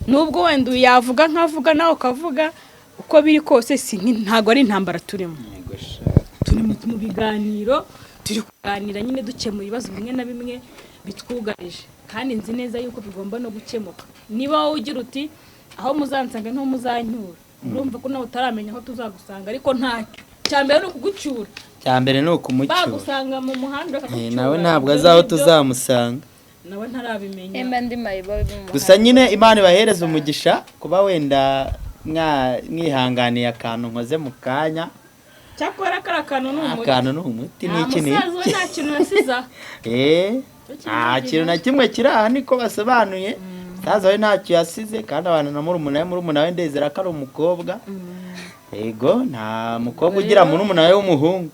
S3: Nubwo wenda uyu yavuga nkavuga, nawe ukavuga, uko biri kose si ntabwo ari intambara turimo.
S2: Yego sha.
S3: Turi mu biganiro, turi kuganira nyine dukemura ibibazo bimwe na bimwe bitwugarije, kandi nzi neza yuko bigomba no gukemuka. Niba wowe ugira uti aho muzansanga niho muzanyura, urumva ko nawe utaramenya aho tuzagusanga, ariko ntacyo, cya mbere ni ukugucyura.
S2: Cya mbere ni ukumucyura.
S3: Bagusanga mu muhanda bakagucyura.
S2: Nawe ntabwo
S3: Ibyo
S2: azi aho
S3: ngibyo
S2: tuzamusanga.
S3: Nawe ntarabimenya.
S1: Emba ndi mayibo mu muhanda.
S2: Gusa nyine Imana ibahereze umugisha kuba wenda mwihanganiye akantu nkoze mu kanya.
S3: Cyakora kariya kantu ni umuti.
S2: Akantu ni umuti.
S3: Nta
S2: N'iki
S3: musaza we
S2: n'iki.
S3: nta kintu yasize aha.
S2: Nta kintu na kimwe kiri aha, niko basobanuye. Musaza we ntacyo yasize, kandi abantu na murumuna we, murumuna we ndezera ko ari umukobwa. Yego, nta mukobwa ugira murumuna we w'umuhungu.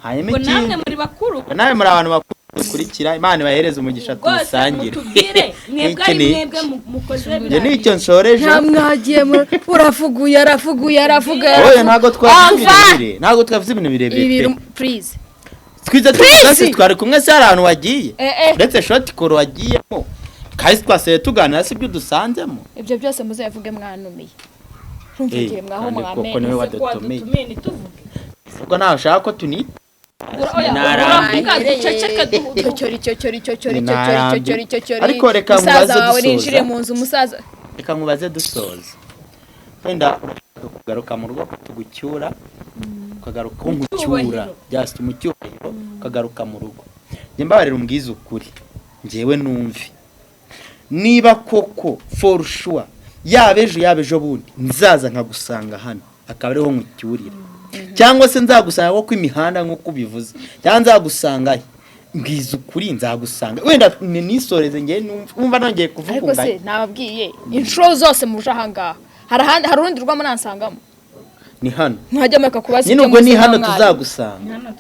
S2: Hanyuma
S3: Ngo namwe
S2: ikindi,
S3: muri bakuru.
S2: ngo nawe muri abantu bakuru dukurikira, Imana ibahereze umugisha,
S3: Rwose
S2: tuwusangire.
S3: mutubwire mwebwe
S2: N'iki
S3: ari
S2: n'iki.
S3: mwebwe mukoze.
S2: Njye nicyo nsoreje.
S1: Nta mwagiye uravuguye, aravuguye, aravuga.
S2: Oya, ntabwo twavuze ibintu
S1: Ava!
S2: birebire, ntabwo twavuze ibintu birebire
S1: Ibintu
S2: pe.
S1: please.
S2: Twize twese twari kumwe se, hari ahantu wagiye?
S1: Eh.
S2: Uretse short call wagiyemo, kandi twasigaye tuganira, si byo dusanzemo?
S1: Ibyo byose muzavuge mwanumiye. Ntumvugiye mwaho.
S2: Kandi koko
S1: Mwamenye.
S2: niwe
S3: Ese ko
S2: wadutumiye.
S3: wadutumiye ntituvuge?
S2: Ubwo nawe ushaka ko tunita.
S3: Oya,
S2: Narambiwe.
S3: uravuga duceceke
S1: Cyocyori cyocyori cyocyori
S2: Ni
S1: cyocyori
S2: narambi.
S1: cyocyori cyocyori.
S2: Ariko reka
S1: Musaza
S2: mubaze
S1: wawe
S2: dusoza.
S1: ninjire mu nzu musaza.
S2: Reka nkubaze dusoza, wenda urashaka kugaruka mu rugo tugucyura, ukagaruka nkucyura.
S3: Cyubahiro.
S2: Just mu cyubahiro ukagaruka mu rugo. Njye mbabarira umbwize ukuri, njyewe numve niba koko for sure yaba ejo, yaba ejo bundi, nzaza nkagusanga hano akaba ariho nkucyurira, cyangwa se nzagusanga ko imihanda nk'uko ubivuze, cyangwa nzagusanga he? Mbwiza ukuri, nzagusanga wenda nisoreze njye numva nongeye kuvuga
S1: Ariko se
S2: unganya.
S1: nababwiye inshuro zose muje ahangaha, hari ahandi, hari urundi rwo muransangamo?
S2: Ni hano.
S1: Mwajya mureka kubaza
S2: Nyine
S1: ibyo
S2: ubwo ni
S1: muzi
S2: hano
S1: nka mwari.
S2: tuzagusanga.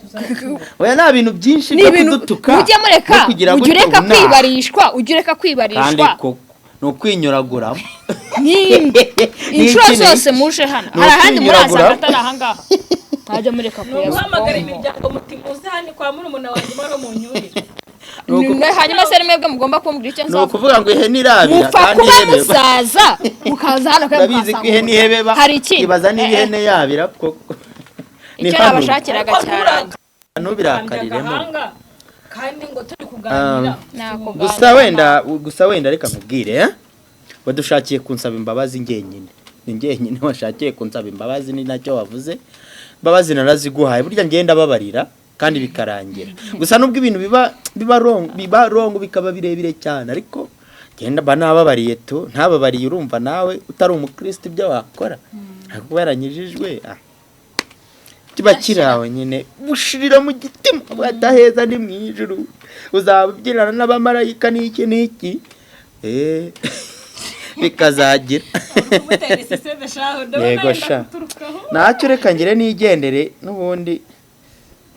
S2: Oya, nta bintu byinshi
S1: Ni
S2: byo
S1: ibintu
S2: kudutuka
S1: mujye mureka
S2: no kugira
S1: ujye
S2: gutya
S1: ureka
S2: ubu naha.
S1: kwibarishwa, ujye ureka
S2: Kandi
S1: kwibarishwa.
S2: koko ni ukwinyuraguramo.
S1: Nimba inshuro
S2: Ni iki
S1: zose
S2: n'iki?
S1: muje hano
S2: Ni
S1: hari ahandi murasanga
S2: ukwinyuraguramo.
S1: atari ahangaha, mwajya mureka
S3: Ni uguhamagara
S1: kuyaza.
S3: imiryango muti muze hano kwa murumuna wanjye mwari munyurire.
S2: Ni
S1: Hanyuma se nimwebwe mugomba kumbwira icyo
S2: Ni
S1: nzavuga?
S2: ukuvuga ngo ihene irabira
S1: Mupfa
S2: kandi
S1: kuba
S2: ihene
S1: musaza mukaza hano kandi
S2: urabizi ko
S1: mukahasanga
S2: ihene ihebeba.
S1: hari ikindi
S2: Ibaza niba ihene yabira koko. Ni
S1: Icyo
S2: hano.
S1: nabashakiraga cyaranga.
S2: Ntubirakariremo.
S3: Agahanga kandi ngo turi kuganira.
S2: Gusa wenda reka nkubwire, eh? Wadushakiye kunsaba imbabazi njyenyine, ni njyenyine washakiye kunsaba imbabazi, ni nacyo wavuze. Imbabazi naraziguhaye, burya ngenda babarira kandi bikarangira. Gusa nubwo ibintu biba wrong bikaba birebire cyane, ariko ngenda mba nababariye tu. Ntababariye, urumva nawe utari umukristo ibyo wakora? Ariko kuba yaranyijijwe, Kiba kiri aho nyine, bushirira mu gitima bwadaheza, ni mu ijuru uzaba ubyinana n'abamarayika n'iki n'iki. Bikazagira.
S3: Kumutera iseseme shahu, ndabona
S2: Yego
S3: yenda
S2: sha.
S3: kuturukaho.
S2: Ntacyo, reka ngire nigendere, n'ubundi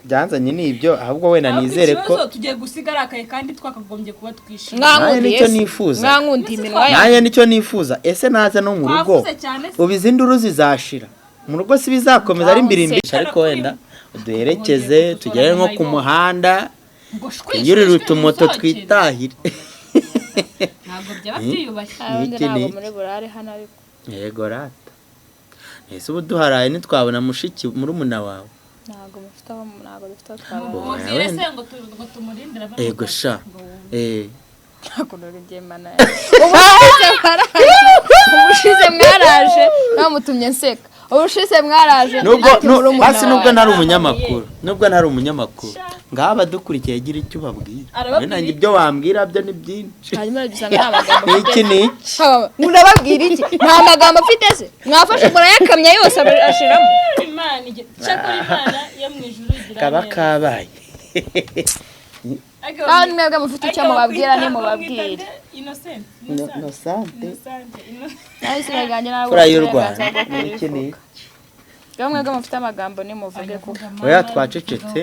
S2: byanzanye n'ibyo, ahubwo wenda
S3: Ahubwo
S2: nizere ko
S3: ikibazo tugiye gusiga arakaye kandi twakagombye kuba twishimye.
S2: Nanjye
S1: Mwankundiye
S2: nicyo
S1: se?
S2: nifuza.
S1: Mwankundiye iminwa yanyu.
S2: Nanjye nicyo nifuza. Ese naza no mu rugo,
S3: Twavuze cyane se.
S2: ubu izi nduru zizashira mu rugo, si bizakomeza ari mbirimbisha? Ariko wenda uduherekeze tugere nko ku muhanda,
S3: Ngo shwi,
S2: yurire
S3: shwi, shwi,
S2: utumoto
S3: musohokere.
S2: twitahire.
S3: Ntabwo byaba byiyubashye.
S1: Abandi
S2: Iki
S1: ntabwo
S2: ni iki?
S1: muri burare hano ariko.
S2: Yego rata, ese ubu duharaye ntitwabona mushiki murumuna wawe?
S1: Ntabwo mufite aho, ntabwo dufite aho twabona.
S3: Mubwire se ngo ngo tumurindire ave mu
S2: Yego
S3: kazi.
S2: sha.
S3: Ngo wumve.
S1: Ntabwo nuri mana. Ubushize mwaraje, ubushize mwaraje namutumye nseka, ubushize mwaraje
S2: Nubwo
S1: ati murumuna
S2: basi nubwo
S1: wawe.
S2: ntari umunyamakuru, nubwo ntari umunyamakuru, ngaho abadukurikiye gira icyo ubabwira.
S3: Arababwira
S2: We nanjye
S3: iki?
S2: ibyo wambwira byo ni byinshi.
S1: Hanyuma usanga nta magambo
S2: Iki
S1: mfite.
S2: ni iki?
S1: Murababwira iki? Nta magambo mfite se? Mwafashe murayakamya yose ashiramo.
S3: Imana cyakora Imana yo mu ijuru igira
S2: Kaba
S3: neza.
S2: kabaye.
S3: Ariko
S1: Kandi mwebwe mufite icyo
S3: ariko
S1: mubabwira, nimubabwire.
S3: bamwita nde? Innocent.
S2: Innocente.
S3: Innocent.
S1: Nawe izina ryanjye ntabwo
S2: Fura y'u
S1: mfite
S2: Rwanda.
S1: uburenganzira bwo
S2: Ni iki ni
S1: kurivuga. Rero mwebwe mufite amagambo nimuvuge kuko
S2: Oya, twacecetse,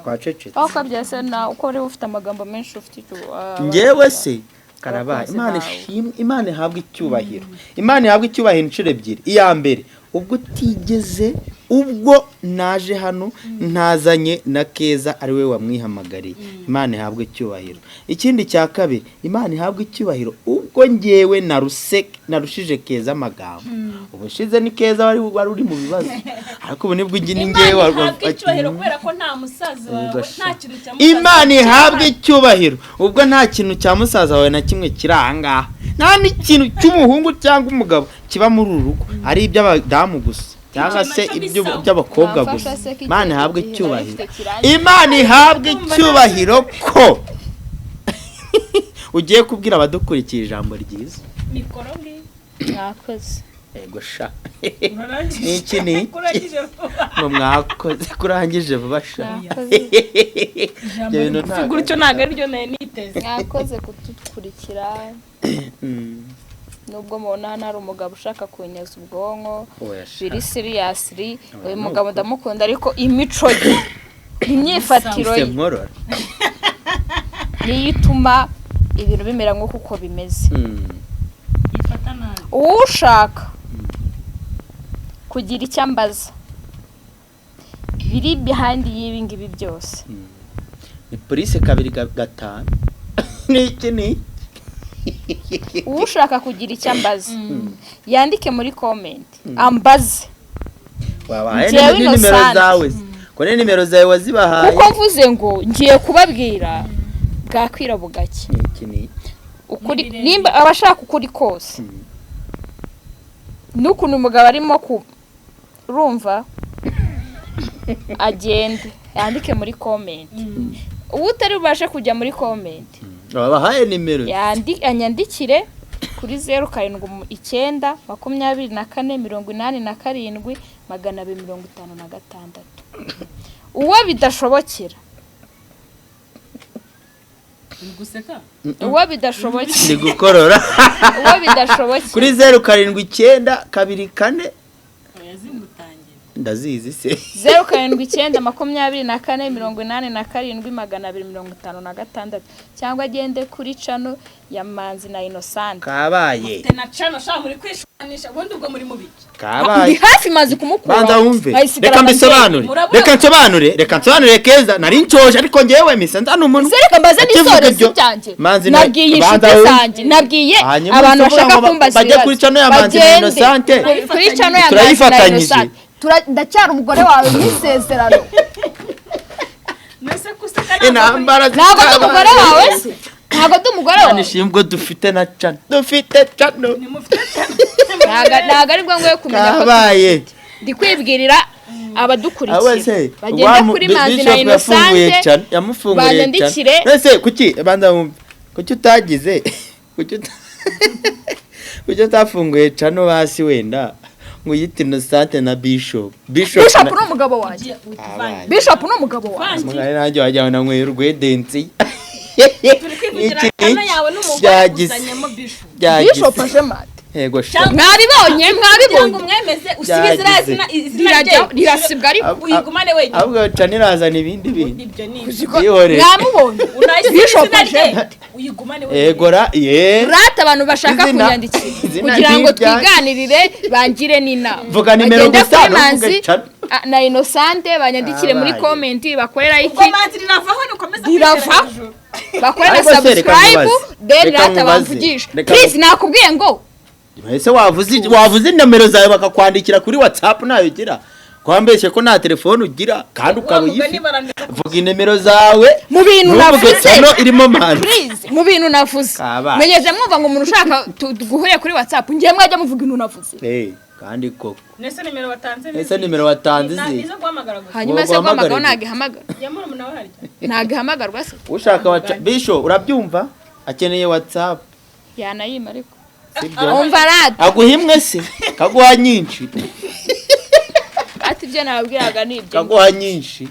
S2: twacecetse.
S1: Aho ukabyara se na uko uri ufite amagambo menshi, ufite icyo
S2: Njyewe se karabaye.
S1: Abakunzi
S2: Imana
S1: bawe.
S2: ishimwe, Imana ihabwe icyubahiro, Imana ihabwe icyubahiro inshuro ebyiri. Iya mbere, ubwo utigeze, ubwo naje hano ntazanye na Keza ari we wamwihamagariye, Imana ihabwe icyubahiro. Ikindi cya kabiri, Imana ihabwe icyubahiro ubwo ngewe naruse narushije Keza amagambo. Ubushize ni Keza wari uri mu bibazo, ariko ubu nibwo ni
S3: Imana
S2: ngewe
S3: ihabwa icyubahiro kubera ko nta musaza wawe,
S2: Yego sha.
S3: nta kintu cya musaza
S2: Imana
S3: wawe
S2: ihabwe
S3: kirahari.
S2: icyubahiro ubwo nta kintu cya musaza wawe na kimwe kiri ahangaha, nta n'ikintu cy'umuhungu cyangwa umugabo kiba muri uru rugo, ari iby'abadamu gusa cyangwa se
S3: Ikintu nacyo bisa.
S2: iby'abakobwa
S1: Wamfasha
S2: gusa.
S1: se ko
S2: Imana
S1: igihe
S2: ihabwe
S1: igihe
S2: icyubahiro.
S1: nari mfite kirangiye.
S2: Imana ihabwe icyubahiro ko ugiye kubwira abadukurikiye ijambo ryiza.
S3: Mikoro ngiyi.
S1: Mwakoze.
S2: Yego sha.
S3: Urarangije.
S2: Ni iki ni iki?
S3: Kurangije vuba.
S2: Ngo mwakoze, kurangije vuba sha.
S1: Mwakoze.
S3: Ijambo
S2: Ibyo bintu
S3: rigufi
S2: ntabwo
S3: gutyo ntabwo ariryo nari niteze.
S1: Mwakoze kudukurikira. Nubwo mubona hano hari umugabo ushaka kunyaza ubwonko
S2: Oya sha.
S1: biri seriously, uyu
S2: Ni
S1: mugabo
S2: ukuri.
S1: ndamukunda, ariko imico ye, imyifatiro
S2: Ise
S1: ye
S2: nkorora.
S1: niyo ituma ibintu bimera nk'uko uko bimeze.
S3: Yifata nabi.
S1: Ushaka kugira icyo ambaza biri behind y'ibi ngibi byose,
S2: Ni polisi kabiri gatanu ni iki ni
S1: ushaka kugira icyo ambaza yandike muri comment ambaze.
S2: Wabaye
S1: Njyewe
S2: ni nimero
S1: Innocent.
S2: zawe se? Ko ni nimero zawe wazibahaye?
S1: Kuko mvuze ngo ngiye kubabwira bwakwira bugacya.
S2: Ni iki ni
S1: Ukuri.
S3: Ni birebire.
S1: Nimba abashaka ukuri kose n'ukuntu umugabo arimo ku urumva, agende yandike muri comment. Uwo utari bubashe kujya muri comment,
S2: Wabahaye nimero.
S1: Anyandikire kuri 0792487256. Uwo bidashobokera,
S3: Uri guseka.
S1: uwo bidashobokera,
S2: Ni gukorora.
S1: uwo bidashobokera,
S2: Kuri 0792 4.
S3: Oya, zimutangira.
S2: Ndazizi se?
S1: 0792487256, cyangwa agende kuri channel ya Manzi na Innocent.
S2: Kabaye.
S3: Mufite na channel sha, muri kwishwanisha ubundi ubwo muri mu biki?
S1: Ndi
S2: Kabaye.
S1: hafi mazi kumukura.
S2: Banza wumve, reka mbisobanure.
S3: Murabura-
S2: Reka nsobanure, reka nsobanure. Keza nari nshoje, ariko ngewe mise nzana umuntu
S1: Reka mbaze
S2: Akivuga
S1: n'isore
S2: ibyo,
S1: byanjye.
S2: Manzi
S1: Nabwiye
S2: banza
S1: inshuti
S2: wumve.
S1: zanjye, nabwiye
S2: Hanyuma
S1: abantu
S2: uvuga
S1: bashaka
S2: ngo
S1: kumbaza
S2: bajye kuri channel ya Manzi na
S1: Bagende
S2: Innocent.
S1: kuri channel ya Manzi na
S2: Turayifatanyije.
S1: Innocent.
S5: Ndacyari umugore wawe n'isezerano.
S3: Nese kuseka?
S2: Intambara.
S1: Ntabwo ndi umugore wawe se? Ntabwo ndi umugore
S2: Imana
S1: wawe?
S2: ishimwe, dufite na channel, dufite channel.
S3: Nimufite channel.
S1: Ntabwo ari bwo ngoye kumenya ko
S2: Kabaye.
S1: ndi kwibwirira
S2: Awe
S1: abadukurikira
S2: se
S1: bagenda kuri Manzi na
S2: Bishop yafunguye
S1: Innocent,
S2: channel, yamufunguye
S1: banyandikire.
S2: channel. Ese kuki, banza wumve, kuki utagize, kuki utafunguye channel basi wenda Ngo uyite Innocente na Bishop. Bishop.
S5: Bishop ni umugabo wanjye.
S2: Abaye.
S5: Bishop ni umugabo wanjye.
S2: Mugari nanjye wagira ngo nanyweye urwedensi.
S3: Turi kwivugira
S2: Iki
S3: kano
S2: n'iki.
S3: yawe n'umugore
S2: Byagize.
S3: uzanyemo Bishop.
S2: Byagize.
S5: Bishop aje mate.
S2: Yego sha.
S5: Mwabibonye,
S3: Kugira ngo
S5: mwabibonye.
S3: umwemeze usibe izina
S2: Byagize.
S3: izina izina rye.
S1: Rirajya rirasibwa ariko.
S3: Uyigumane wenyine.
S2: Ahubwo ca nirazana ibindi bintu.
S3: Ibyo ni ibyo.
S2: Yihorere.
S5: Mwamubonye.
S3: Unayisibe
S5: Bishop
S3: izina
S5: aje.
S3: rye uyigumane wenyine.
S2: Yego ra ye.
S1: Rata abantu bashaka
S2: Izina-
S1: kunyandikira
S2: izina
S1: kugira ngo
S2: ry'ibya-
S1: twiganirire bangire n'inama.
S2: Vuga nimero
S1: Bagende
S2: gusa,
S1: kuri
S2: ntuvuge
S1: Manzi
S2: cana.
S1: na Innocente, banyandikire muri
S2: Abaye.
S1: comment, bakorera
S3: Ubwo
S1: iki
S3: Manzi riravaho nukomeza
S1: Rirava.
S3: kwitera hejuru.
S1: Bakore na
S2: Ariko se reka
S1: subscribe,
S2: nkubaze.
S1: then
S2: Reka
S1: rata
S2: nkubaze.
S1: bamvugisha.
S2: Reka
S1: Please, nakubwiye ngo
S2: Ese wavuze nomero zawe bakakwandikira kuri WhatsApp, nayo ugira? Kwambeshye ko nta telefone ugira kandi ukaba
S3: Wa mugani
S2: uyifite.
S3: baranira.
S2: Vuga inimero zawe.
S1: Mu bintu
S2: Ntuvuge
S1: navuze.
S2: cano irimo Manzi.
S1: Please, mu bintu navuze.
S2: Kabaye.
S1: Menyeze mwumva ngo umuntu ushaka guhurira kuri WhatsApp, ngiye mwajya muvuga ibintu navuze.
S2: Eh, kandi koko.
S3: Nese nimero watanze ni
S2: Ese nimero watanze
S3: Na-
S2: izi?
S3: izo guhamagara gusa.
S1: Hanyuma se
S2: Wowe
S1: guhamagara
S2: guhamagara.
S1: ntabwo ihamagara.
S3: Ya murumuna we harya.
S1: Ntabwo ihamagarwa se.
S2: Ushaka WhatsApp. Bisho, urabyumva? Akeneye WhatsApp.
S1: Yanayima ariko.
S2: Sibyo?
S1: Umva rata.
S2: Aguha imwe se? Kaguha nyinshi.
S1: Ati ibyo nababwiraga ni ibyo.
S2: Kaguha nyinshi.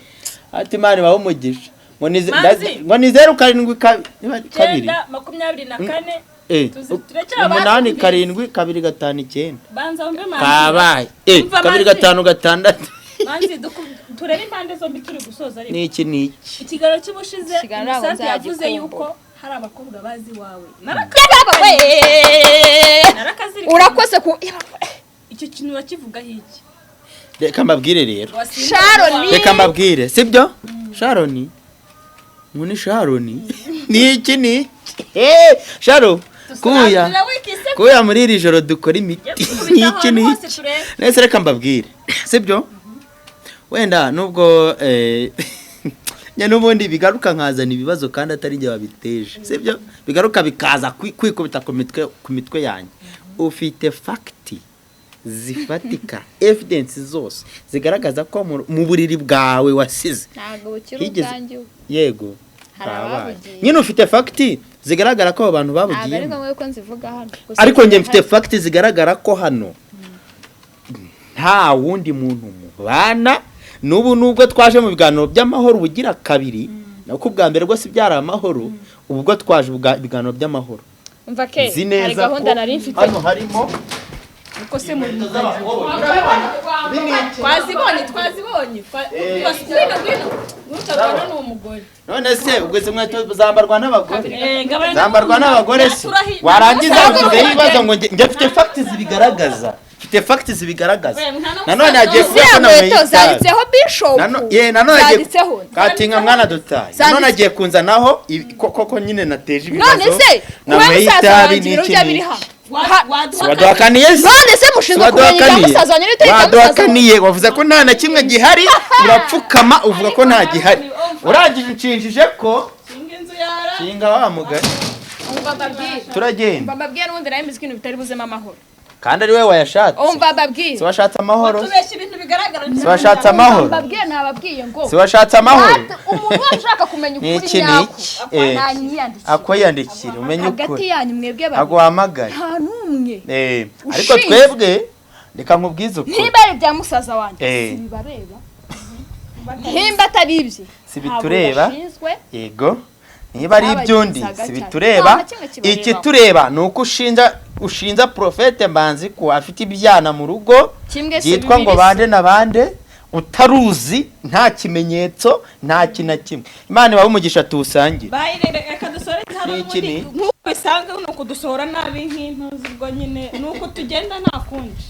S2: Ati Imana ibahe umugisha. Ngo ni
S3: Manzi.
S2: ngo ni 0 7 niba ari kabiri.
S3: 9 24.
S2: Eh,
S3: Turekere
S2: 8
S3: abandi.
S2: 7 2 5 9.
S3: Banza wumve Manzi.
S2: Kabaye.
S3: Umva
S2: 2
S3: Manzi.
S2: 5 6.
S3: Manzi turebe impande zombi turi gusoza ariko.
S2: Niki niki.
S3: Ikiganiro cy'ubushize
S1: Ikiganiro ntabwo
S3: Innocente yavuze
S1: nzagikumbura.
S3: yuko hari abakobwa bazi iwawe.
S1: We!
S3: Narakazirikanye.
S1: Urakoze ku
S3: Icyo kintu urakivugaho iki?
S2: Reka mbabwire rero.
S3: Wasimbuye
S1: Sharon.
S3: iwawe.
S2: Reka mbabwire, sibyo? Sharoni. Ngo ni Sharoni. Niki niki. Sharo. Kuya.
S3: Tusangira wiki se.
S2: Kuya muri iri joro dukora imiti.
S3: Yakubita
S2: Niki
S3: ahantu hose
S2: niki.
S3: turebe.
S2: Nese reka mbabwire. Sibyo? Wenda nubwo nya n'ubundi bigaruka nkazana ibibazo kandi atari njye wabiteje. Sibyo? Bigaruka bikaza kwikubita ku mitwe yanjye. Ufite fact zifatika, evidence zose zigaragaza ko mu buriri bwawe wasize
S1: Ntabwo bukiri ubwanjye ubu.
S2: Yego.
S1: Hari
S2: Kabaye.
S1: ababugiye.
S2: Nyine ufite fact zigaragara ko abo bantu
S1: Ntabwo ari
S2: babugiyemo.
S1: ngombwa ko nzivuga hano. Gusa
S2: Ariko njye mfite
S1: zirahari.
S2: fact zigaragara ko hano nta wundi muntu mubana n'ubu, nubwo twaje mu biganiro by'amahoro ubugira kabiri, nako ubwa mbere rwose byari amahoro, ubwo twaje ibiganiro by'amahoro.
S1: Umva ke,
S2: Nzi
S1: hari
S2: neza
S1: gahunda
S2: ko
S1: nari mfite.
S2: hano harimo
S3: Uko se muri twazibonye twazibonye ngwino ngwino ntutarwana n'uwo mugore.
S2: None se ubwo izi nkweto zambarwa n'abagore?
S3: Eh, ngabana
S2: Zambarwa n'abagore se? Warangiza ushyizeho ibibazo ngo njye mfite fact zibigaragaza, mfite fact zibigaragaza. Nanone hagiye kuba
S1: Ziriya
S2: ko nanyweye
S1: nkweto
S2: itabi.
S1: zanditseho Bishop.
S2: Nanone agiye
S1: Zanditseho.
S2: katinka mwana dutaye. Nanone agiye kunzanaho koko nyine nateje ibibazo.
S1: None se kuba
S2: Nanyweye
S1: musaza
S2: itabi
S1: wanjye ibintu
S2: n'iki
S1: bya biri
S2: n'iki.
S1: hano.
S2: Waduhakaniye se?
S1: None se mushinzwe kumenya ibya musaza wanjye n'ibitari ibya musaza wanjye?
S2: Waduhakaniye, wavuze ko nta na kimwe gihari, urapfukama uvuga ko nta gihari, urangije unshinjije ko shinga wa mugari.
S1: Umva mbabwire.
S2: Turagenda.
S1: Umva mbabwire, n'ubundi nawe mbizi ko ibintu bitari buzemo amahoro.
S2: Kandi ari wowe wayashatse.
S1: Umva mbabwire.
S2: Si washatse amahoro?
S3: Tubeshya ibintu bigaragara.
S2: Si washatse amahoro?
S5: Mbabwiye, nababwiye ngo
S2: Si washatse amahoro?
S5: Umuntu wese ushaka kumenya ukuri
S2: Niki
S5: nyako
S2: niki.
S5: nanyiyandikira.
S2: Akwiyandikira umenye
S5: Hagati
S2: ukuri.
S5: yanyu mwebwe babiri
S2: Aguhamagaye.
S5: nta n'umwe
S2: Ariko
S5: ushinzwe.
S2: twebwe reka nkubwize ukuri.
S1: Nimba ari ibya musaza wanjye,
S5: sibibareba. Nimba atari ibye,
S2: Si bitureba.
S5: ntabwo bashinzwe.
S2: Yego, niba ari iby'undi
S1: Cyabagenzaga
S2: si
S1: cyane.
S2: bitureba.
S1: Nta na kimwe kibarebaho.
S2: Ikitureba ni uko ushinja Prophète Mbanzi ko afite ibyana mu rugo
S1: Kimwe si
S2: byitwa ngo
S1: bibiri si.
S2: bande na bande, utaruzi, nta kimenyetso, nta kintu na kimwe. Imana ibahe umugisha, tuwusangire.
S3: Bayi, reka dusoreze hano.
S2: Niki
S3: N'ubundi
S2: ni?
S3: nk'uko bisanzwe ni ukudusohora nabi nk'intuzi, ubwo nyine ni uko tugenda nta kundi.